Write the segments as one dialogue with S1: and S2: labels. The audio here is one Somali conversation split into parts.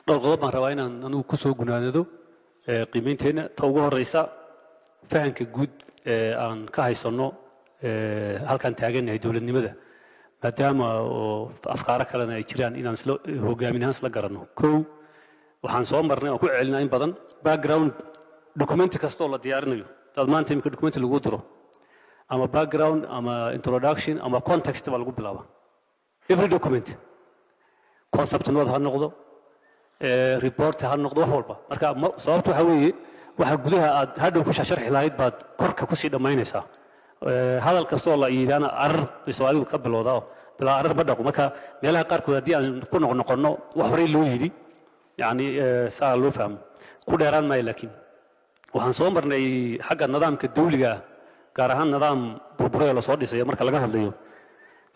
S1: Dhowr qodob baan rabaa inaan anugu ku soo gunaanado qiimeynteenna. Ta ugu horeysa, fahanka guud ee aan ka haysanno halkaan taagannahay dowladnimada, maadaama oo afkaaro kalena ay jiraan, inaan isla hogaamin ahaan isla garanno. Kow, waxaan soo marnay oon ku celinaa in badan background. Documenti kasta oo la diyaarinayo, hadaad maanta iminka documenti lagu diro, ama background ama introduction ama context baa lagu bilaabaa. Every document, concept note ha noqdo, report ha noqdo, wax walba. Marka sababtu waxa weeye, waxa gudaha aad hadhow ku sharxi lahayd baad korka kusii dhammaynaysaa. Hadal kastoo la yidhaana arar bay Soomaalidu ka bilowdaa oo bilaa arar ma dhaqo. Marka meelaha qaarkood haddii aan ku noqnoqonno wax horey loo yidhi, yacni saa loo fahmo, ku dheeraan maayo. Laakiin waxaan soo marnay xagga nidaamka dawliga ah, gaar ahaan nidaam burburay oo lasoo dhisayo marka laga hadlayo,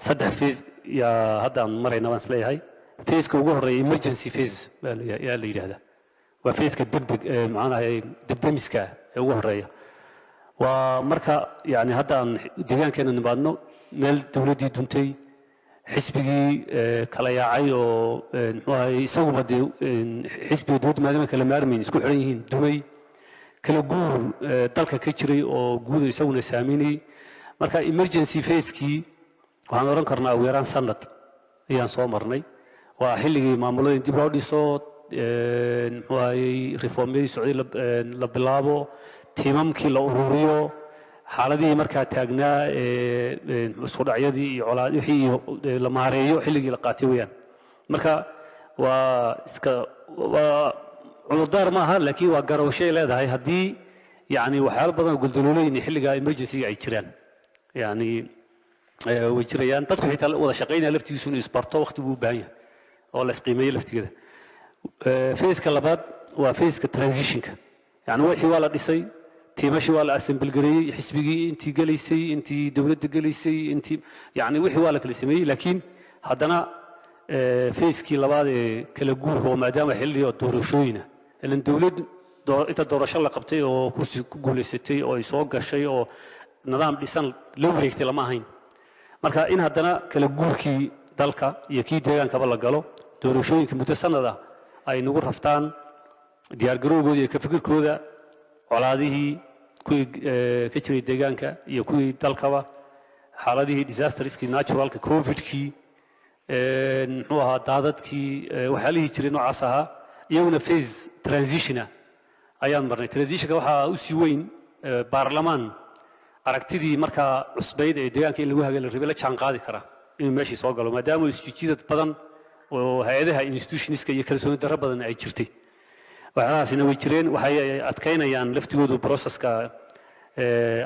S1: saddex phase yaa hadda aan marayna baan isleeyahay. Phaseka ugu horreeya emergency phase baa yaa la yidhaahdaa. Waa phaseka degdeg ee macnaha debdemiska ee ugu horreeya. Waa marka yani hadda aan deegaankeena nimaadno, meel dowladdii duntay, xisbigii kala yaacay oo muxuu ahay isaguba dee xisbiga dowladda maadaama kala maarmayn, isku xiran yihiin, dumay, kala guur dalka ka jiray oo guud isaguna saameynayey. Marka emergency phasekii waxaan odhan karnaa ugu yaraan sanad ayaan soo marnay. Waa xilligii maamulada dib loo dhiso, muxuu ahayey, reformyadii socday la bilaabo, tiimamkii la ururiyo, xaaladihii markaa taagnaa ee isku dhacyadii iyo colaad wixii iyo la maareeyo, xilligii la qaatay weeyaan. Marka waa iska waa cudurdaar ma aha, laakiin waa garowshay leedahay haddii yani waxyaalo badan oo guldaloolooyin xilliga emergency-ga ay jiraan. Yani way jirayaan, dadku xitaa wada shaqaynaya laftigiisu inuu isbarto waqti buu u baahan yahay oo la isqiimeeyo laftigeeda. Phaseka labaad waa phaseka transitionka. Yani wixii waa la dhisay, tiimashii waa la assemble gareeyey, xisbigii intii gelaysay, intii dowladda gelaysay, intii yani wixii waa la kala sameeyey. Laakiin haddana phasekii labaad ee kala guurka, oo maadaama xilli oo doorashooyina ilan dowlad inta doorasho la qabtay oo kursi ku guulaysatay oo ay soo gashay oo nidaam dhisan la wareegtay lama ahayn. Marka in haddana kala guurkii dalka iyo kii deegaankaba la galo, doorashooyinka muddo sanad ah ay nagu raftaan diyaargarowgooda iyo ka fikirkooda, colaadihii kuwii ka jiray deegaanka iyo kuwii dalkaba, xaaladihii disasterskii naturalka, Covidkii, muxuu ahaa, daadadkii, waxyaalihii jiray noocaas ahaa, iyaguna phase transitiona ayaan marnay. Transitionka waxaa u sii weyn baarlamaan aragtidii markaa cusbayd ee deegaanka in lagu haga la rabay la jaan qaadi kara inuu meeshii soo galo, maadaama isjijidad badan oo hay-adaha institutionska iyo kalsooni darro badan ay jirtay. Waxyaalahaasina way jireen, waxay adkaynayaan laftigoodu processka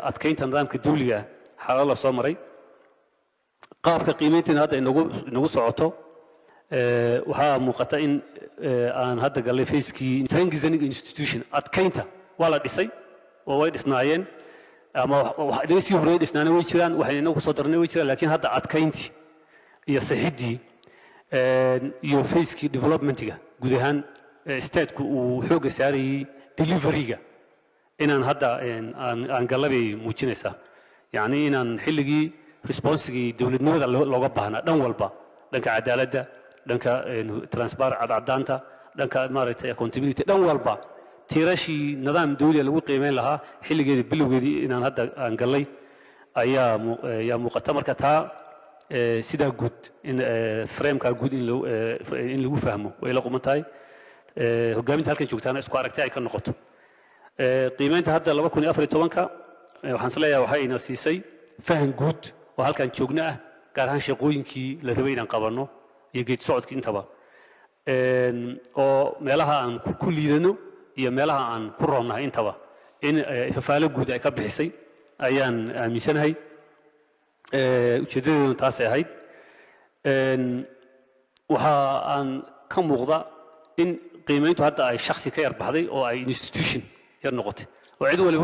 S1: adkaynta nidaamka dawliga, xaalado la soo maray. Qaabka qiimeynteena hadda inagu socoto, waxaa muuqata in aan hadda gallay phasekii strengthening institution, adkaynta. Waa la dhisay oo way dhisnaayeen ama wax inaga sii horreeyay dhisnaana way jiraan, waxay inagu soo darnay way jiraan, laakiin hadda adkayntii iyo sixidii iyo phasekii developmentiga guud ahaan stateku uu xoogga saarayey deliveryga inaan hadda aan gallabay muujinaysaa. Yacni inaan xilligii responsigii dowladnimada looga baahnaa dhan walba, dhanka cadaaladda, dhanka transparent, cadcadaanta, dhanka maaragtay accountability, dhan walba tiirashii nidaam dawliga lagu qiimeyn lahaa xilligeedii bilowgeedii inaan hadda aan gallay ayaa muuqata. Marka taa sidaa guud in frameka guud in lagu fahmo way la quman tahay. Hogaaminta halkan joogtaana isku aragti ay ka noqoto. Qiimeynta hadda 2014-ka waxaan is leeyahay waxay ina siisay faham guud oo halkan joogno ah, gaar ahaan shaqooyinkii la rabay inaan qabanno iyo geed socodkii intaba, oo meelaha aan ku liidano iyo meelaha aan ku roonnahay intaba in fafaalo guud ay ka bixisay ayaan aaminsanahay. Ujeeddadeeduna taasay ahayd. Waxa aan ka muuqda in qiimeyntu hadda ay shakhsi ka yar baxday oo ay institution yar noqotay, oo cid waliba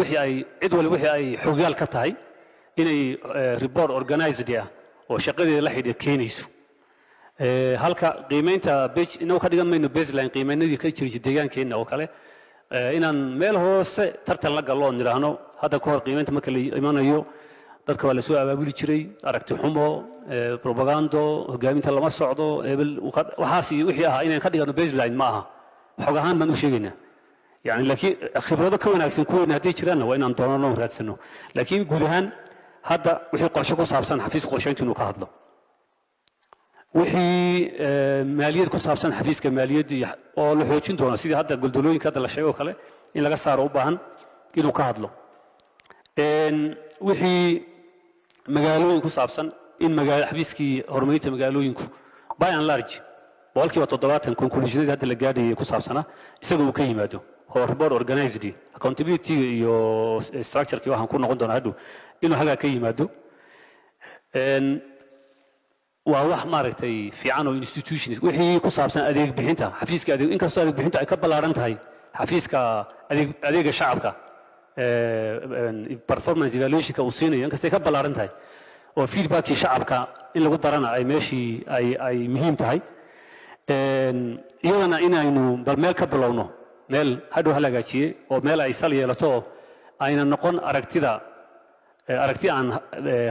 S1: wixii ay xogyaal ka tahay inay report organized ah oo shaqadeeda la xidhiidha keenayso. Halka qiimeynta bage inagu ka dhigan mayno baseline qiimeynadii ka jiri jirtay deegaankeenna oo kale, inaan meel hoose tartan la gallo oon nidhaahno hadda ka hor qiimeynta marka la imanayo dadka waa lasoo abaabuli jiray, aragti xumo, propagando, hogaaminta lama socdo, hebel waxaas iyo wixii ahaa inaan ka dhigano baseline ma aha. Xog ahaan baan u sheegaynaa yani, laakiin khibrado ka wanaagsan kuweena hadday jiraanna waa inaan doonano, raadsano. Laakiin guud ahaan hadda wixii qorshe ku saabsan, xafiiska qorsheyntu inuu ka hadlo. Wixii maaliyad ku saabsan, xafiiska maaliyadda iyo oo la xoojin doono, sidii hadda goldolooyinka hadda la sheego oo kale in laga saaro u baahan, inuu ka hadlo. Wixii magaalooyin ku saabsan, in xafiiskii horumarinta magaalooyinku by and large 70% conclusionadii hadda la gaadhayay ku saabsanaa isaga uu ka yimaado, oo report organized, accountability iyo structure-kii waxaan ku noqon doonaa hadhow, inuu halkaa ka yimaado. Waa wax maaragtay fiican oo institutions. Wixii ku saabsan adeeg bixinta, xafiiska adeeg, inkastoo adeeg bixintu ay ka ballaaran tahay xafiiska adeega shacabka, performance evaluationka uu siinayo, inkastay ka ballaaran tahay oo feedbackii shacabka in lagu darana ay meeshii ay muhiim tahay, iyadana inaynu bal meel ka bilowno, meel hadhow hala hagaajiye oo meel ay sal yeelato oo ayna noqon aragtida aragti aan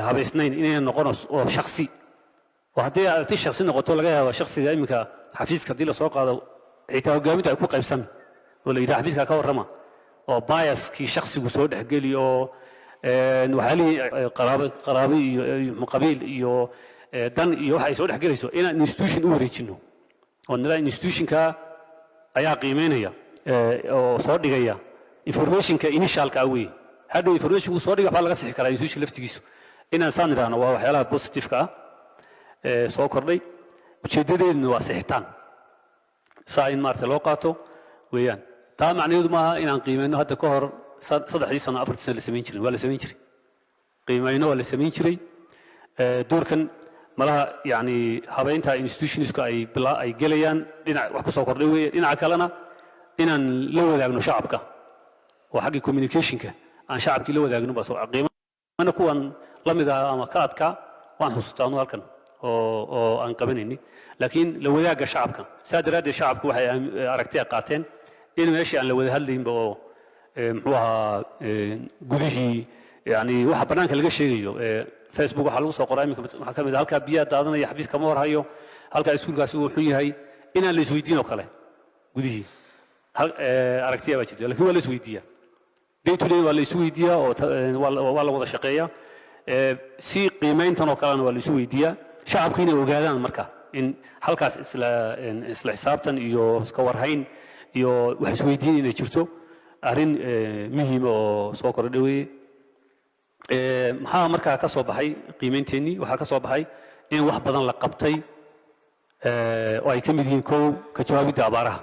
S1: habaysnayn inayna noqon oo shaksi, oo haddii aragti shaksi noqoto, laga yaabo shaksiga iminka xafiiska haddii lasoo qaado xitaa hogaamintu ay ku qaybsami oo la yidhaha xafiiska ka warrama, oo biaskii shaksigu soo dhexgeli oo waxyaalihii qaraabo iyo qabiil iyo dan iyo waxa ay soo dhexgelayso, inaan institution u wareejino oo nidaa institutionka ayaa qiimeynaya oo soo dhigaya informationka initialka ah weeye. Hadhow informationku soo dhigay waxbaa laga sixi karaa institution laftigiisu. Inaan saan idhaahno waa waxyaalaha positive-ka ah ee soo kordhay. Ujeeddadeeduna waa sixitaan, saa in maarata loo qaato weeyaan. Taa macnaheedu maaha inaan qiimeyno hadda ka hor 3dii sano, 4tii sano la samayn jirin. Waa la samayn jiray qiimeyno, waa la samayn jiray. Doorkan malaha yani habeynta institutionsku ay bila ay gelayaan dhinac wax ku soo kordhay weeye. Dhinaca kalena inaan la wadaagno shacabka oo xaggii communicationka aan shacabkii la wadaagno baa soo qiimana. Kuwan la mid ah ama ka adkaa waan xusuustaa anu halkan oo aan qabanaynin, laakiin la wadaagga shacabka saa daraaddeed shacabku waxay aragtiya qaateen in meeshii aan la wada hadlaynba oo muxuu ahaa gudihii yani waxa bannaanka laga sheegayo, Facebook waxaa lagu soo qoraa iminka, waxaa ka mid ah halkaa biyaha daadanaya, xafiis kama warhayo, halkaa iskuulkaasi uu xun yahay, inaan la isweydiin oo kale gudihii aragtiya baa jirta. Lakin waa la isweydiiyaa, day to day waa la isu weydiiyaa oo waa la wada shaqeeyaa. Si qiimayntan oo kalena waa la isu weydiiyaa shacabku inay ogaadaan marka in halkaas isla xisaabtan iyo iska warhayn iyo wax isweydiin inay jirto, arrin muhiima oo soo kordhay weeye. Maxaa markaa ka soo baxay qiimaynteenii? Waxaa ka soo baxay in wax badan la qabtay oo ay ka mid yihiin: kow, ka jawaabidda abaaraha.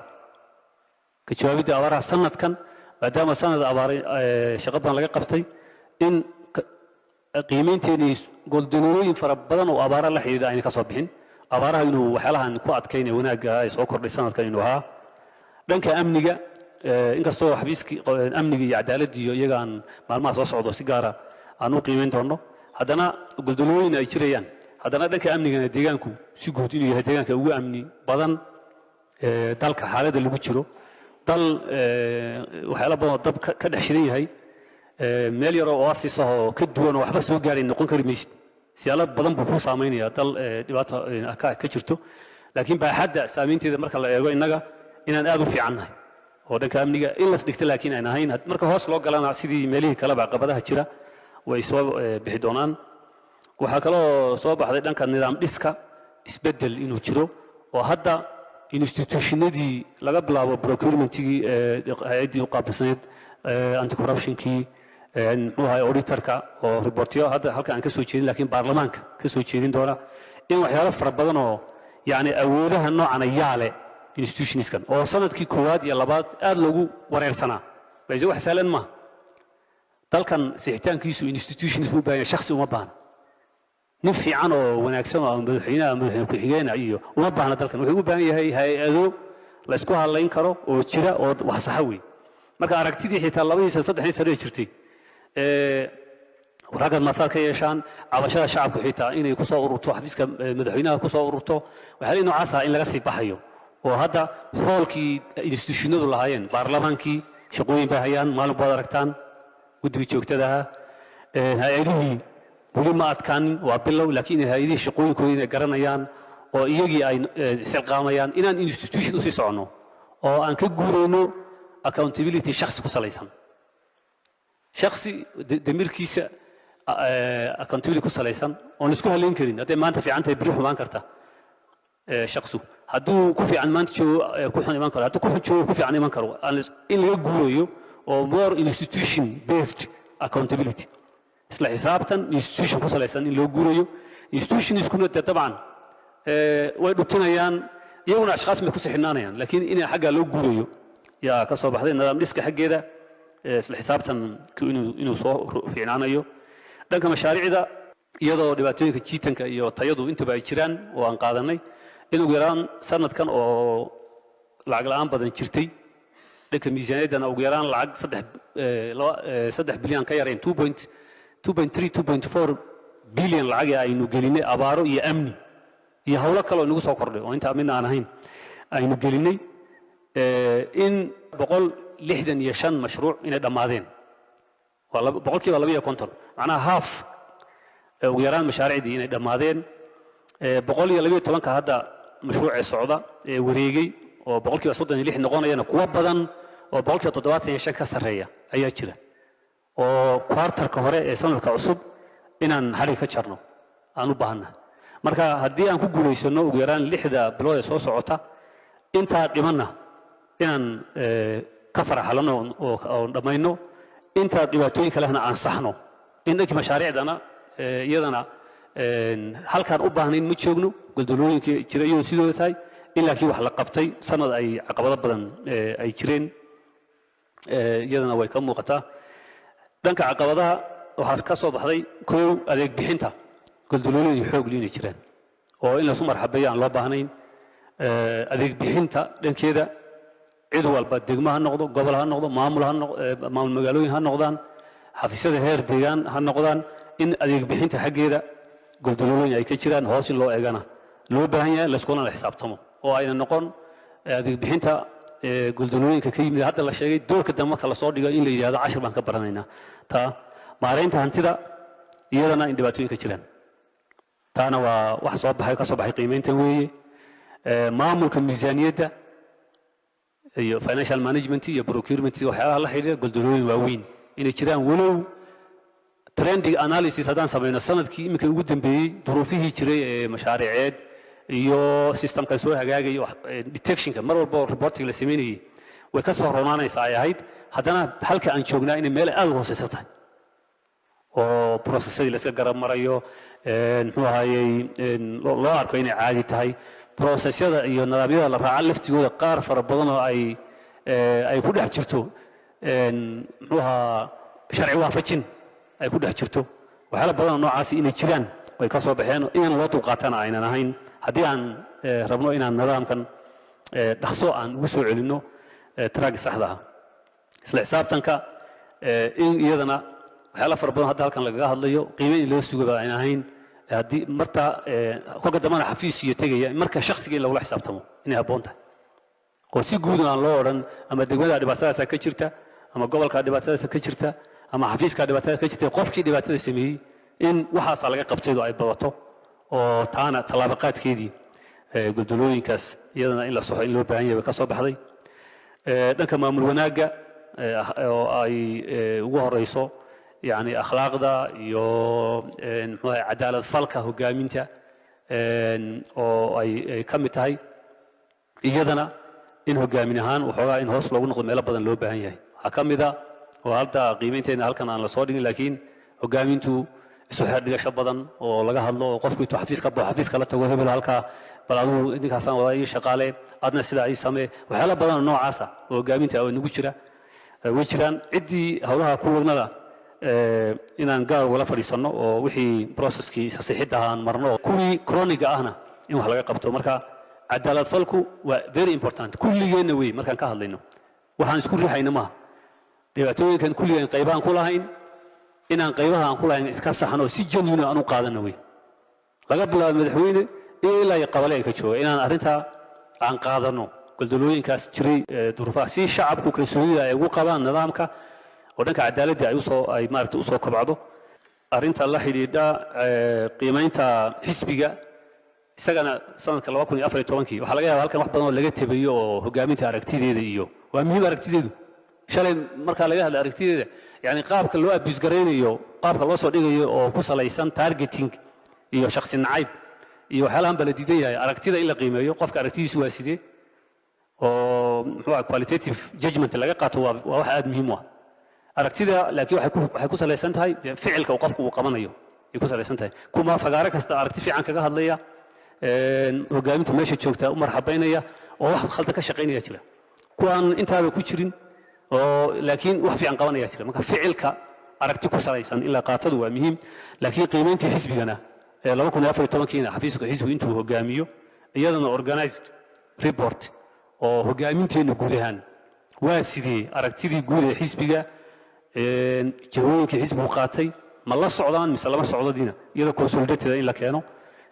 S1: Ka jawaabidda abaaraha sanadkan, maadaama sanad abaaray shaqo badan laga qabtay, in qiimeynteenii goldaloolooyin fara badan oo abaara la xidhiidha ayna ka soo bixin. Abaaraha inuu waxyaalahan ku adkaynaya wanaagga ay soo kordhay sanadkan inuu ahaa. Dhanka amniga, inkastoo xafiiskii amniga iyo cadaaladda iyo iyaga aan maalmaha soo socdo si gaara aan u qiimeyn doono, haddana goldalooyin ay jirayaan, haddana dhanka amnigana deegaanku si guud inuu yahay deegaanka ugu amni badan dalka. Xaaladda lagu jiro dal waxyaala badan oo dab ka dhex shidan yahay, meel yaroo oasis ah oo ka duwan oo waxba soo gaaray noqon kari maysid. Siyaalo badan buu kuu saameynayaa dal dhibaata ka jirto, laakiin baaxadda saameynteeda marka la eego, innaga inaan aad u fiicannahay oo dhanka amniga in las dhigta, laakiin aan ahayn. Marka hoos loo galana, sidii meelihii kaleba caqabadaha jira way soo bixi doonaan. Waxaa kaloo soo baxday dhanka nidaam dhiska isbeddel inuu jiro, oo hadda institutionadii laga bilaabo procurementigii, hay-addii u qaabilsaneyd anti-corruptionkii, muxuu ahay, auditorka oo reportyo hadda halka aan ka soo jeedin laakiin baarlamaanka ka soo jeedin doona, in waxyaalo fara badan oo yacni awoodaha noocan ayaa leh institutionskan oo sanadkii koowaad iyo labaad aad loogu wareersanaa. Balse wax sahlan maaha dalkan sixitaankiisu. Institutions buu u baahan yahay, shakhsi uma baahna. Nin fiican oo wanaagsan oo madaxweynaha, madaxweyne ku-xigeenah iyo uma baahna dalkan. Wuxuu u baahan yahay hay-ado la isku hadlayn karo oo jira oo wax saxa wey. Marka aragtidii xitaa 2dii sano, 3dii sano ee jirtay, waragad maasaad ka yeeshaan cabashada shacabku xitaa inay ku soo ururto xafiiska madaxweynaha ku soo ururto, waxyaalihi noocaas ah in laga sii baxayo oo hadda roolkii institutionadu lahaayeen, baarlamaankii shaqooyin bay hayaan, maalin baad aragtaan guddiga joogtada ahaa, hay-adihii weli ma adkaanin, waa bilow, laakiin hay-adihii shaqooyinkooda inay garanayaan oo iyagii ay isilqaamayaan inaan institution usii soconno. oo aan ka guurayno accountability shakhsi ku salaysan, shakhsi damirkiisa accountability ku salaysan oon isku halayn karin. Hadday maanta fiican tahay, beri xumaan karta. Shakhsu hadduu ku fiican maanta joogo, ku xun iman karo; hadduu ku xun joogo, ku fiican iman karo. In laga guurayo oo more institution based accountability, isla xisaabtan institution ku salaysan in loo guurayo. Institutionskuna dee dabcan way dhutinayaan, iyaguna ashkhaas bay ku sixinaanayaan, laakiin in xaggaa loo guurayo yaa ka soo baxday. Nidaam dhiska xaggeeda isla xisaabtanku inuu soo fiicnaanayo. Dhanka mashaariicda, iyadoo dhibaatooyinka jiitanka iyo tayadu intaba ay jiraan oo aan qaadanay in ugu yaraan sanadkan oo lacag la'aan badan jirtay dhanka miisaaniyaddana, ugu yaraan lacag 3 bilyan ka yarayn, 2.2.3, 2.4 bilyan lacag aynu gelinay abaaro iyo amni iyo howlo kale oo inagu soo kordhay oo intaa midna aan ahayn aynu gelinay, in 165 mashruuc inay dhammaadeen, waa 52%, macnaha half ugu yaraan mashaariicdii inay dhammaadeen. 112-ka hadda mashruucee socda ee wareegay oo 36% noqonayana, kuwo badan oo 75% ka sarreeya ayaa jira, oo quarterka hore ee sanadka cusub inaan xadhig ka jarno aan u baahannahay. Marka haddii aan ku guulaysano ugu yaraan 6da bilood ee soo socota intaa dhimanna inaan ka faraxalano oo dhammayno, inta dhibaatooyin kalehna aan saxno, in dhankii mashaariicdana iyadana halkaan u baahnayn ma joogno, goldolooyinka jira iyadoo sidooda tahay in, laakiin wax la qabtay sanad ay caqabado badan ay jireen, iyadana way ka muuqataa. Dhanka caqabadaha waxaa ka soo baxday, kow, adeeg bixinta goldolooyin xoog inay jiraan oo in lasu marxabeeyo aan loo baahnayn. Adeeg bixinta dhankeeda cid walba, degmo ha noqdo, gobol ha noqdo, maamul ha noqdo, maamul magaalooyin ha noqdaan, xafiisyada heer deegaan ha noqdaan, in adeeg bixinta xaggeeda goldolooyin ay ka jiraan, hoos in loo eegana loo baahan yahay, layskuna la xisaabtamo oo ayna noqon adeeg bixinta goldolooyinka ka yimid hadda la sheegay doorka dambe marka lasoo dhigo in la yidhahdo cashir baan ka baranaynaa. Taa maaraynta hantida iyadana in dhibaatooyin ka jiraan, taana waa wax soo baxay, ka soo baxay qiimeyntan weeye. Maamulka miisaaniyadda iyo financial management iyo procurement, waxyaalaha la xidhiidha, goldolooyin waaweyn inay jiraan, walow trending analysis haddaan samayno sanadkii iminka ugu dambeeyey, duruufihii jiray ee mashaariceed iyo systemkan soo hagaagaya, detectionka mar walba oo reporting la samaynayay way ka soo ronaanaysaa ay ahayd, haddana halka aan joognaa inay meel aad u hooseysa tahay oo processadii la iska garab marayo, muxuu ahaayey, loo arko inay caadi tahay. Processyada iyo nidaamyada la raaca laftigooda qaar fara badan oo ay ku dhex jirto, muxuu ahaa, sharci waafajin ay ku dhex jirto, waxyaala badan oo noocaasi inay jiraan way ka soo baxeen. Inaan loo dulqaatana aynan ahayn haddii aan rabno inaan nidaamkan dhaqso aan ugu soo celinno track saxda ah. Isla xisaabtanka in iyadana waxyaala fara badan hadda halkan lagaga hadlayo qiime in loo sugaba aynan ahayn, haddii marta kolka dambana xafiis iyo tegaya, marka shakhsiga in lagula xisaabtamo inay habboon tahay, oo si guud aan loo odhan ama degmada dhibaatadaasa ka jirta ama gobolka dhibaatadaasa ka jirta ama xafiiska dhibaatada ka jirta, qofkii dhibaatada sameeyey in waxaasaa laga qabtaydo ay badato, oo taana tallaabaqaadkeedii guldalooyinkaas iyadana in la soxo in loo baahan yahay way ka soo baxday. Dhanka maamul wanaagga oo ay ugu horeyso yani akhlaaqda iyo muxuu ahay cadaalad falka hogaaminta oo ay ka mid tahay, iyadana in hogaamin ahaan waxoogaa in hoos loogu noqdo meelo badan loo baahan yahay. Waxaa ka mid a oo hadda qiimaynteena halkan aan la soo dhigin, laakiin hogaamintu isu xeer dhigasho badan oo laga hadlo, oo qofku intuu xafiis ka baxo xafiiska la tago, hebel halkaa bal adigu ninkaasaan wadaa ii shaqaale, adna sidaa ii samee, waxyaala badan oo noocaasa oo hogaaminta oo nagu jira way jiraan. Ciddii howlaha ku wagnada inaan gaar ugala fadhiisanno oo wixii processkii sasixidda aan marno, kuwii chronic-ga ahna in wax laga qabto. Marka cadaalad falku waa very important kulligeenna wey. Markaan ka hadlayno waxaan isku riixayna maaha, dhibaatooyinkan kulligeen qaybaan ku lahayn, inaan qaybaha aan ku lahayn iska saxno oo si genuine aan u qaadano wey, laga bilaabo madaxweyne ilaa iyo qabale ay ka jooga, inaan arrintaa aan qaadano goldolooyinkaas jiray duruufaha, si shacabku kalsoonida ay ugu qabaan nidaamka oo dhanka cadaaladda ay usoo ay maaragtay usoo kobcdo. Arrinta la xidhiidha qiimaynta xisbiga Isagana sanadka 2014-kii waxaa laga yaabaa halkan wax badan oo laga tabeeyo oo hogaaminta aragtideeda iyo waa muhiim aragtideedu. Shalay markaa laga hadla aragtideeda, yani qaabka loo abuse garaynayo, qaabka loo soo dhigayo oo ku salaysan targeting iyo shakhsi nacayb iyo waxyaalahan baa la diidan yahay. Aragtida in la qiimeeyo, qofka aragtidiisu waa sidee, oo muxuu ah, qualitative judgment laga qaato, waa wax aad muhiim u ah aragtida. Laakiin waxay ku salaysan tahay dee ficilka uu qofku uu qabanayo ay ku salaysan tahay. Kuma fagaare kasta aragti fiican kaga hadlaya, hogaaminta meesha joogta u marxabaynaya oo wax khaldan ka shaqaynaya jira, kuwaan intaaba ku jirin oo laakiin wax fiican qabanaya jira. Marka ficilka aragti ku salaysan in la qaatadu waa muhiim. Laakiin qiimayntii xisbigana ee 2014-kiina xafiiska xisbigu intuu hogaamiyo, iyadana organized report oo hogaaminteenna guud ahaan waa sidee, aragtidii guud ee xisbiga, jihooyinkii xisbigu qaatay ma la socdaan mise lama socdodiina, iyadoo consolidated in la keeno,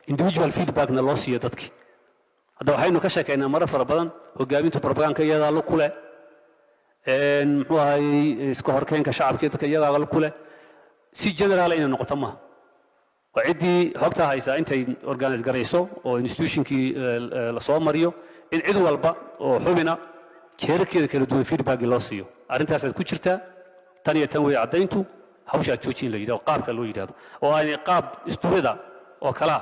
S1: individual feedbackna loo siiyo dadkii. Hadda waxaynu ka sheekaynaa marar fara badan hogaaminta propaganda iyadaa lug ku leh, muxuu ahaayey, iska horkeenka shacabka dadka iyadaa lug ku leh. Si general inay noqoto maaha. Waa ciddii xogta haysaa intay organize garayso oo institutionkii lasoo mariyo, in cid walba oo xubina jeerarkeeda kala duwan feedbackii loo siiyo. Arrintaasaad ku jirtaa, tan iyo tan weeye caddayntu, hawshaad jooji in la yidhahdo, qaabka loo yidhahdo oo aanay qaab isturida oo kalaa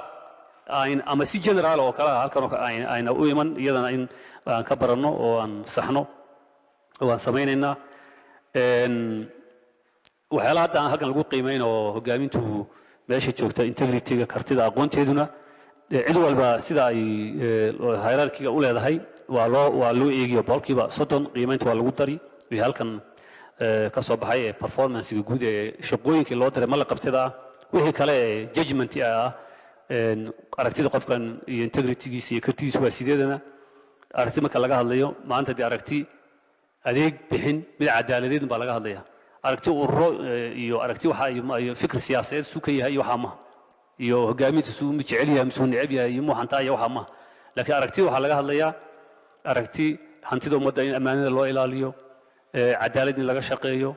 S1: ayn ama si general oo kalaa halkan oo ayna u iman. Iyadana in aan ka baranno oo aan saxno waan samaynaynaa. Waxyaalaha hadda aan halkan lagu qiimayn oo hogaamintu meesha joogta, integrityga, kartida, aqoonteeduna, cid walba sida ay hierarchyga u leedahay waa loo eegiyo. 30% qiimaynta waa lagu dari wixii halkan ka soo baxay ee performancega guud ee shaqooyinkii loo diray ma la qabtida ah. Wixii kale ee judgment ah, aragtida qofkan iyo integritygiisa iyo kartidiisu waa sideedana. Aragti marka laga hadlayo maanta, dee aragti adeeg bixin, mid cadaaladeed baa laga hadlaya. Aragti ururo iyo aragti waxa iyo fikir siyaasadeed suu ka yahay iyo waxaa maha, iyo hogaaminta suu mu jecel yahay misuu neceb yahay iyo muuxantaa iyo waxaa maha. Laakiin aragti waxaa laga hadlayaa aragti hantida ummadda in ammaanada loo ilaaliyo, cadaalad in laga shaqeeyo,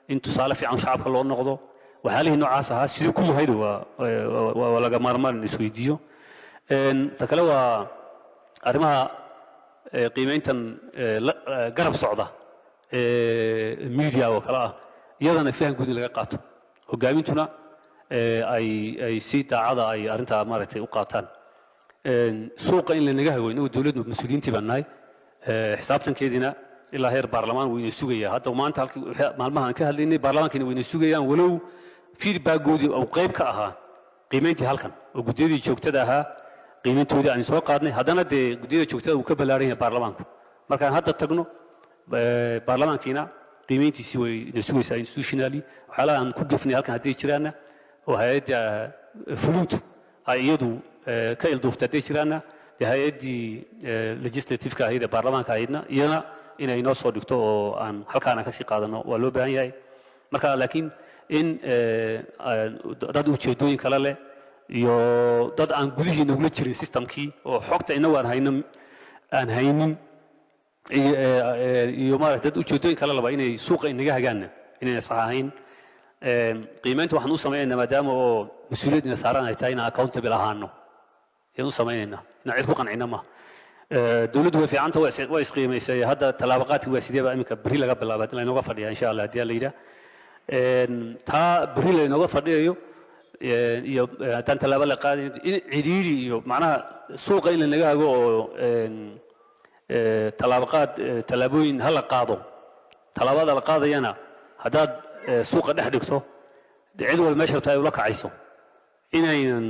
S1: in tusaale fiican shacabka loo noqdo. Waxyaalihii noocaas ahaa siduu ku yahaydu waa laga maarmaan in isweydiiyo. Ta kale waa arrimaha qiimayntan garab socda media oo kale ah, iyadana faham guud in laga qaato, hogaamintuna ay si daacada ay arrintaa maaragtay u qaataan. Suuqa in lanaga hago, inagu dowladdu mas-uuliyiintii baan nahay, xisaabtankeediina ilaa heer baarlamaan wayna sugayaa. Hadda maanta halkii maalmaha aan ka hadlaynay baarlamaankiina wayna sugayaan, walow feedbackgoodii uu qayb ka ahaa qiimayntii halkan oo guddiyadii joogtada ahaa qiimayntoodii aan soo qaadnay. Haddana dee guddiyada joogtada uu ka ballaaran yahay baarlamaanku. Markaan hadda tagno baarlamaankiina qiimayntiisii way ina sugaysaa institutionally. Waxyaalaha aan ku gefnay halkan hadday jiraanna oo hay-adda fulintu ay iyadu ka ilduuftay hadday jiraanna, dee hay-addii legislativeka ahayd ee baarlamaanka ahaydna iyana inay inoo soo dhigto oo aan halkaana kasii qaadano waa loo baahan yahay. Marka laakiin in dad ujeedooyin kale leh iyo dad aan gudihii nagula jirin systemkii oo xogta inagu aan hayno aan haynin iyo maaragta dad ujeedooyin kale laba inay suuqa inaga hagaanna inayna sax ahayn. Qiimaynta waxaan u samaynaynaa maadaama oo mas-uuliyad ina saaran ay tahay inaan accountable ahaano ayaan u samaynaynaa, inaan cid ku qancina maaha. Dowladdu way fiicanta, way isqiimaysay. Hadda tallaabo qaadki waa sidee baa iminka berri laga bilaaba in laynooga fadhiya, insha Allah, haddii la yidhaah. Taa berri laynooga fadhiyayo iyo haddaan tallaabo la qaadayn in cidhiidhi iyo macnaha suuqa in lanaga hago oo tallaabo qaad, tallaabooyin ha la qaado. Tallaabada la qaadayana haddaad suuqa dhex dhigto, dee cid walba meesha rabta ay ula kacayso inaynan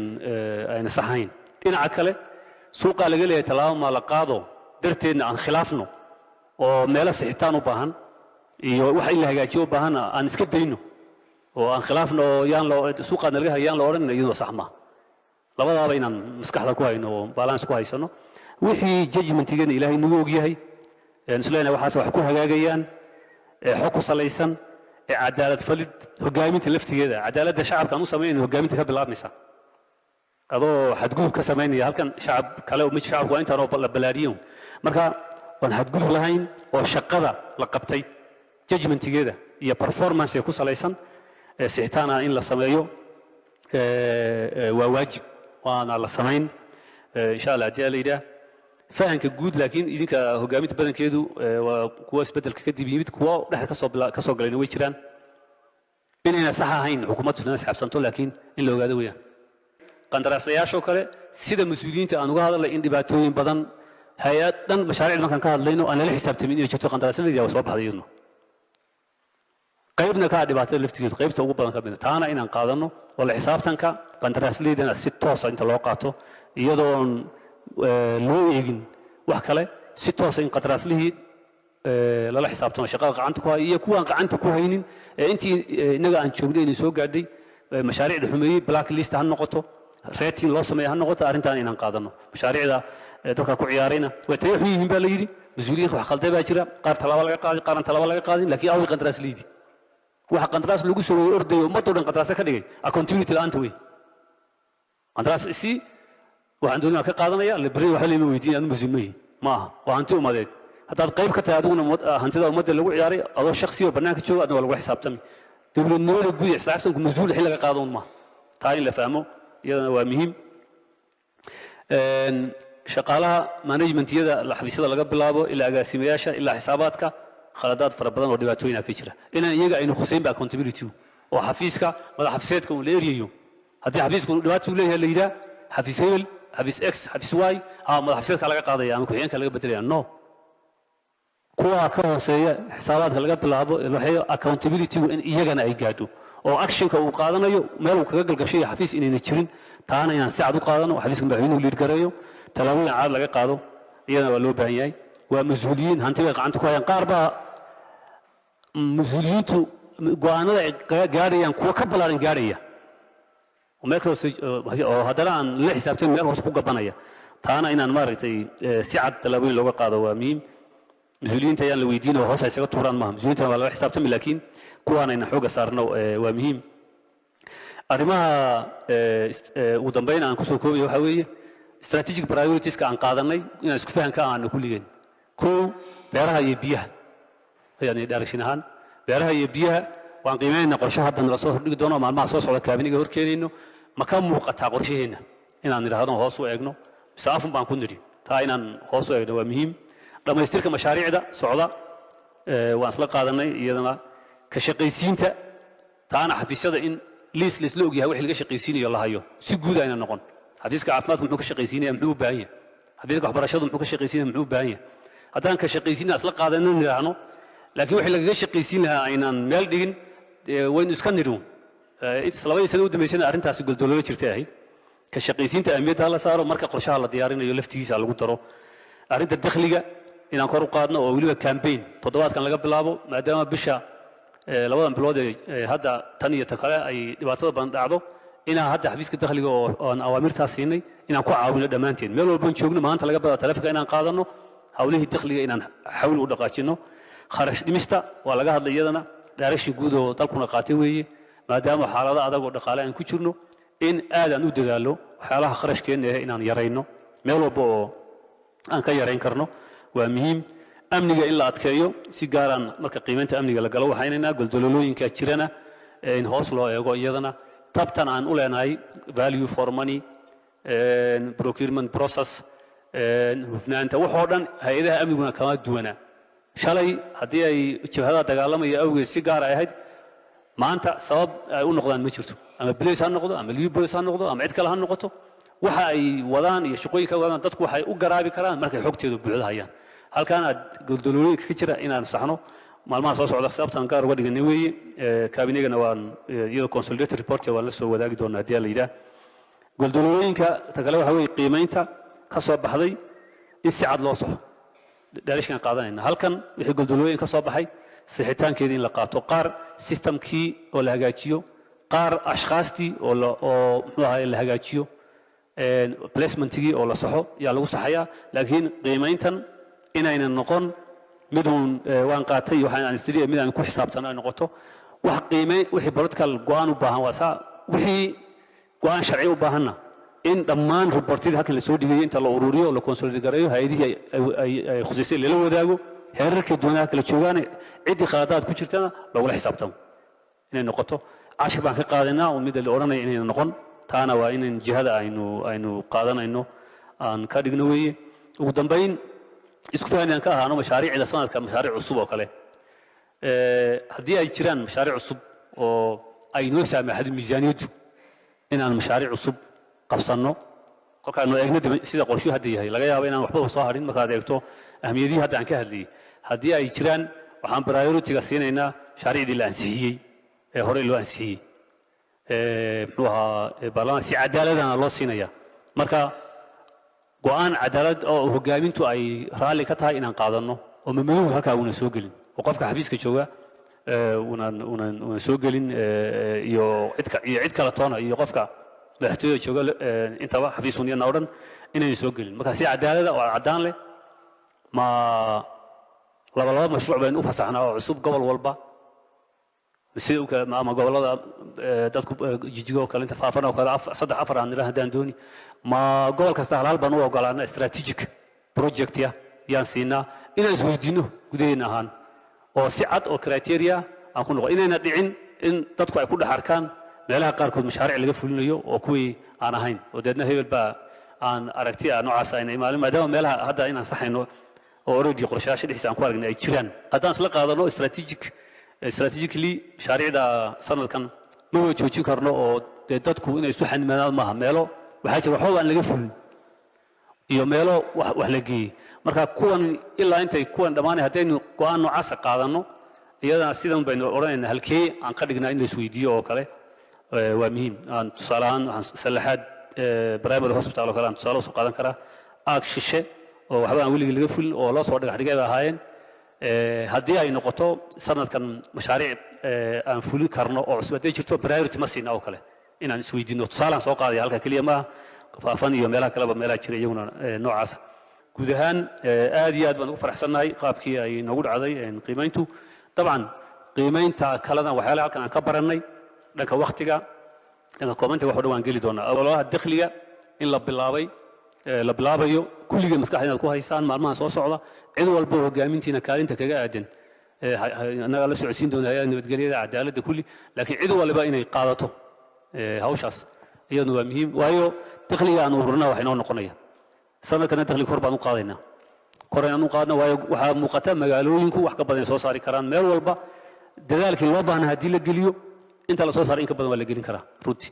S1: ayna sax ahayn. Dhinaca kale suuqaa laga leeyahay tallaabo maa la qaado darteedna aan khilaafno oo meelo sixitaan u baahan iyo wax in la hagaajiyo u baahan aan iska dayno oo aan khilaafno oo yaan loo suuqaadna laga hayaan la odhan, iyadoo sax maaha. Labadaaba inaan maskaxda ku hayno oo balance ku haysano. Wixii judgmentigana Ilaahay nagu ogyahay een isleenahay waxaas wax ku hagaagayaan ee xog ku salaysan ee cadaalad falid, hogaaminta laftigeeda cadaaladda shacabka aan u samaynayno hogaaminta ka bilaabmaysa. Adoo xadgudub ka samaynaya halkan shacab kale mid shacabku waa intaan oo la balaariyo, marka waan xadgudub lahayn oo shaqada la qabtay judgmentigeeda iyo performance ee ku salaysan ee sixitaana in la sameeyo waa waajib, waana la samayn. Insha Allah haddii la yidhaah fahanka guud, laakiin idinka hogaaminta badankeedu waa kuwa isbeddelka kadib yimid, kuwa dhexda kasoo galayna way jiraan. Inayna sax ahayn xukuumaddu isna xisaabtanto, laakiin in la ogaado weeyaan. Qandaraaslayaashoo kale, sida mas-uuliyiinta aan uga hadalnay, in dhibaatooyin badan hay-ad dhan mashaariicda markaan ka hadlayno aan lala xisaabtamin inay jirto qandaraasyada waa soo baxday, iyaduna qaybna ka ah dhibaatada laftigeedu, qaybta ugu badan ka mida. Taana inaan qaadano oo la xisaabtanka qandaraasleydana si toosa inta loo qaato, iyadoon loo eegin wax kale, si toosa in qandaraaslihii lala xisaabtamo, shaqada gacanta ku haya iyo kuwaan gacanta ku haynin ee intii innaga aan joognay inay soo gaadhay mashaariicda xumeeyey, black list ha noqoto, rating loo sameeya ha noqoto. Arrintan inaan qaadano, mashaariicda dadka ku ciyaarayna way tayo xun yihiin baa la yidhi, mas-uuliyiinka wax khalday baa jira, qaar tallaabo laga qaadin, qaaraan tallaabo laga qaadin. Laakiin awgi qandaraasleydii waxa qandaraas lagu soo ordayo, ummadoo dhan qandaraasya ka dhigay, accountability la'aanta wey. Qandaraas isi waxaan doonaya ka qaadanaya, libri waxa lama weydiin, anu muslim ma ma aha, waa hanti umadeed. Haddaad qayb ka tahay adiguna hantida ummadda lagu ciyaaray, adoo shakhsi oo bannaanka jooga, adna waa lagula xisaabtami. Dowladnimada guud ee isla xisaabtanku mas-uul xil laga qaado un maaha. Taa in la fahmo iyadana waa muhiim. Shaqaalaha managementyada, xafiisyada laga bilaabo ilaa agaasimayaasha ilaa xisaabaadka, khaladaad fara badan oo dhibaatooyina ka jira, inaan iyaga aynu khuseyn ba accountability, oo xafiiska madax xafiiseedka uu la eryayo. Haddii xafiisku dhibaato uu leeyahay, la yidhaah xafiis hebel, xafiis X, xafiis Y, madax xafiiseedka laga qaadaya ama ku-xigeenka laga bedelaya. No, kuwa ka hooseeya, xisaabaadka laga bilaabo, waxay accountability-gu in iyagana ay gaadho oo actionka uu qaadanayo meel uu kaga galgasho iyo xafiis inayna jirin. Taana inaan si cad u qaadano, xafiiska madaxweynuhu lead gareeyo, tallaabooyin cad laga qaado, iyadana waa loo baahan yahay. Waa mas-uuliyiin, hanti bay gacanta ku hayaan. Qaar baa mas-uuliyiintu go'aanada ay gaadhayaan kuwa ka ballaaran gaadhaya oo meel kale oo haddana aan la xisaabtan, meel hoose ku gabanaya. Taana inaan maaragtay si cad tallaabooyin looga qaado waa muhiim. Mas-uuliyiinta ayaan la weydiin oo hoos ay isaga tuuraan maaha. Mas-uuliyiinta waa lala xisaabtami, laakiin kuwaanayna xoogga saarno waa muhiim. Arrimaha ugu dambeyn aan kusoo koobaya waxaa weeye strategic prioritiska aan qaadanay inaan isku fahanka aanu kulligeen. Kow, beeraha iyo biyaha ayaan direction ahaan. Beeraha iyo biyaha waan qiimeynayna. Qorshe hadda nala soo hordhigi doono maalmaha soo socda, kaabiniga horkeenayno, ma ka muuqataa qorshaheenna inaan nidhaahdo hoos u eegno, mise afun baan ku nidhi? Taa inaan hoos u eegno waa muhiim. Dhammaystirka mashaariicda socda waan isla qaadanay iyadana. Ka shaqaysiinta, taana xafiisyada in liis laisla ogyahay wixii laga shaqaysiinayo la hayo, si guud ayna noqon. Xafiiska caafimaadku muxuu ka shaqaysiinaya, muxuu u baahan yahay? Xafiiska waxbarashadu muxuu ka shaqaysiinaya, muxuu u baahan yahay? Haddaan ka shaqaysiinaya isla qaadanin nidhaahno, laakiin wixii lagaga shaqaysiin lahaa aynaan meel dhigin, waynu iska nidhi. 2dii sano u dambaysana arrintaasi goldololo jirtay ahayd. Ka shaqaysiinta ahmiyadda hala saaro, marka qorshaha la diyaarinayo laftigiisa lagu daro. Arrinta dakhliga inaan kor u qaadno oo weliba campaign toddobaadkan laga bilaabo, maadaama bisha 2dan bilood ee hadda tan iyo ta kale ay dhibaatada badan dhacdo, inaan hadda xafiiska dakhliga oo aan awaamirtaas siinay inaan ku caawino dhammaanteen meel walban joogno, maanta laga bilaabo taleefonka inaan qaadano, hawlihii dakhliga inaan xawl u dhaqaajino. Kharash dhimista waa laga hadlay iyadana, direction guud oo dalkuna qaatay weeye, maadaama xaalado adag oo dhaqaale aan ku jirno, in aad aan u dadaallo waxyaalaha kharashkeenna eh inaan yarayno, meel walba oo aan ka yarayn karno waa muhiim. Amniga in la adkeeyo, si gaaraan marka qiimaynta amniga la galo waxaynaynaa goldololooyinka jirana in hoos loo eego iyadana. Tabtan aan u leenahay value for money, procurement process, hufnaanta, waxoo dhan hay-adaha amniguna kama duwana. Shalay haddii ay jabhadaha dagaalamaya awgeed si gaar ay ahayd, maanta sabab ay u noqdaan ma jirto. Ama police ha noqdo, ama liu police ha noqdo, ama cid kale ha noqoto, waxa ay wadaan iyo shaqooyinka wadaan dadku waxay u garaabi karaan markay xogteedu buuxda hayaan. Halkaan aad goldololooyinka ka jira inaan saxno maalmaha soo socda sababtaan gaar uga dhiganay weeye. Kaabinegana waan iyadoo consolidated report waan la soo wadaagi doonaa haddii la yidhaah. Goldololooyinka ta kale waxa weeye qiimaynta ka soo baxday in si cad loo saxo, direction qaadanayna. Halkan wixii goldolooyin ka soo baxay sixitaankeedii in la qaato, qaar systemkii oo la hagaajiyo, qaar ashkhaastii oo muxuu ahaye la hagaajiyo, placementigii oo la saxo yaa lagu saxayaa. Laakiin qiimayntan inaynan noqon miduun waan qaatay waxaan aan istiri, mid aan ku xisaabtano ay noqoto. Wax qiimeyn wixii political go'aan u baahan waa saa, wixii go'aan sharci u baahanna in dhammaan reportyadii halkan la soo dhigayay inta la ururiyo oo la consolidate gareeyo, hay-adihii ay khusaysay lala wadaago, heerarka duwanaha kala joogaan, ciddii khaladaad ku jirtana loogula xisaabtamo inay noqoto. Cashir baan ka qaadaynaa oo midda la odhanaya inayna noqon. Taana waa in jihada aynu qaadanayno. Aan ka dhigno weeye. Ugu dambayn, isku fahmi aan ka ahaano mashaariicda sanadka, mashaariic cusub oo kale. Haddii ay jiraan mashaariic cusub oo ay noo saamaxdo miisaaniyaddu inaan mashaariic cusub qabsanno, kolkaanu eegno sida qorshuhu hadda yahay, laga yaabo inaan waxbaba soo harin markaad eegto ahmiyadihii hadda aan ka hadlayay. Haddii ay jiraan, waxaan priority-ga siinaynaa mashaariicdii la ansixiyey ee horey loo ansixiyey, muxuu ahaa, baarlamaan, si cadaaladana loo siinaya. Marka go'aan cadaalad oo hogaamintu ay raalli ka tahay inaan qaadanno oo mamadowga halkaa una soo gelin oo qofka xafiiska jooga unan soo gelin iyo cid kale toona iyo qofka madaxtooyada jooga intaba xafiisun iyadna o dhan inayna soo gelin. Marka si cadaalada oo caddaan leh, ma laba laba mashruuc baynu u fasaxnaa oo cusub gobol walba sida u kale, ama gobollada dadku Jijigo oo kale, inta Faafan oo kale, saddex afar aan nidhaah haddaan dooni, ma gobol kasta hal hal baan u ogolaana, strategic project ya yaan siinaa, inaan isweydiinno gudaheena ahaan oo si cad oo criteria aan ku noqon, inayna dhicin in dadku ay ku dhex arkaan meelaha qaarkood mashaariic laga fulinayo oo kuwii aan ahayn, oo deedna hebel baa aan aragti ah noocaas ayna imaalin, maadaama meelaha hadda inaan saxayno oo already qorshayaasha dhexdiisa aan ku aragnay ay jiraan. Haddaan isla qaadano strategically mashaariicda sanadkan, ma wada joojin karno oo dee dadku inay isu xanimaadaan maaha. Meelo waxaa jira waxba aan laga fulin iyo meelo wax la geeyey. Marka kuwan ilaa intay kuwan dhammaanay, haddaynu go'aan noocaasa qaadanno, iyadana sidan baynu odhanaynaa, halkee aan ka dhignaa in la isweydiiyo oo kale waa muhiim. Aan tusaale ahaan waxaan Sallaxaad primary hospital oo kale aan tusaale usoo qaadan karaa, aag shishe oo waxba aan weligii laga fulin oo loo soo dhagax dhigay bay ahaayeen. Haddii ay noqoto sanadkan mashaariic aan fulin karno oo cusub hadday jirto, priority ma siina oo kale inaan isweydiino. Tusaalaan soo qaadaya, halka keliya maaha, Faafan iyo meelaha kaleba, meelaha jira iyaguna noocaasa. Guud ahaan aad iyo aad baan ugu faraxsannahay qaabkii ay noogu dhacday qiimayntu. Dabcan qiimaynta kaladan waxyaalaha halkan aan ka barannay dhanka waktiga, dhanka koobanta, wax o dhan waan geli doonaa. Ololaha dakhliga in la bilaabay, la bilaabayo, kulligeen maskaxda inaad ku haysaan maalmaha soo socda, cid walba hogaamintiina kaalinta kaga aadan annagaa la socodsiin doona, hay'adda nabadgelyada, cadaaladda, kulli, laakiin cid waliba inay qaadato hawshaas iyaduna waa muhiim, waayo dakhliga aan ururina wax inoo noqonaya. Sanadkana dakhliga kor baan u qaadaynaa, kor inaan u qaadno, waayo waxaa muuqata magaalooyinku wax ka badan ay soo saari karaan. Meel walba dadaalkii loo baahnaa haddii la geliyo, inta la soo saaray in ka badan waa la gelin karaa runtii.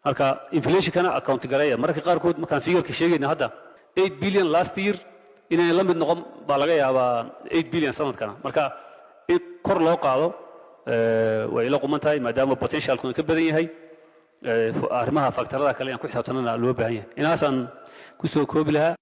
S1: Marka inflationkana account gareeya. Mararka qaarkood markaan figureka sheegayna hadda 8 billion last year inay la mid noqon baa laga yaabaa 8 billion sanadkana. Marka in kor loo qaado way ila quman tahay, maadaama potentialkuna ka badan yahay. Arrimaha factorada kale aan ku xisaabtanana loo baahan yahay. Inaasaan ku soo koobi lahaa.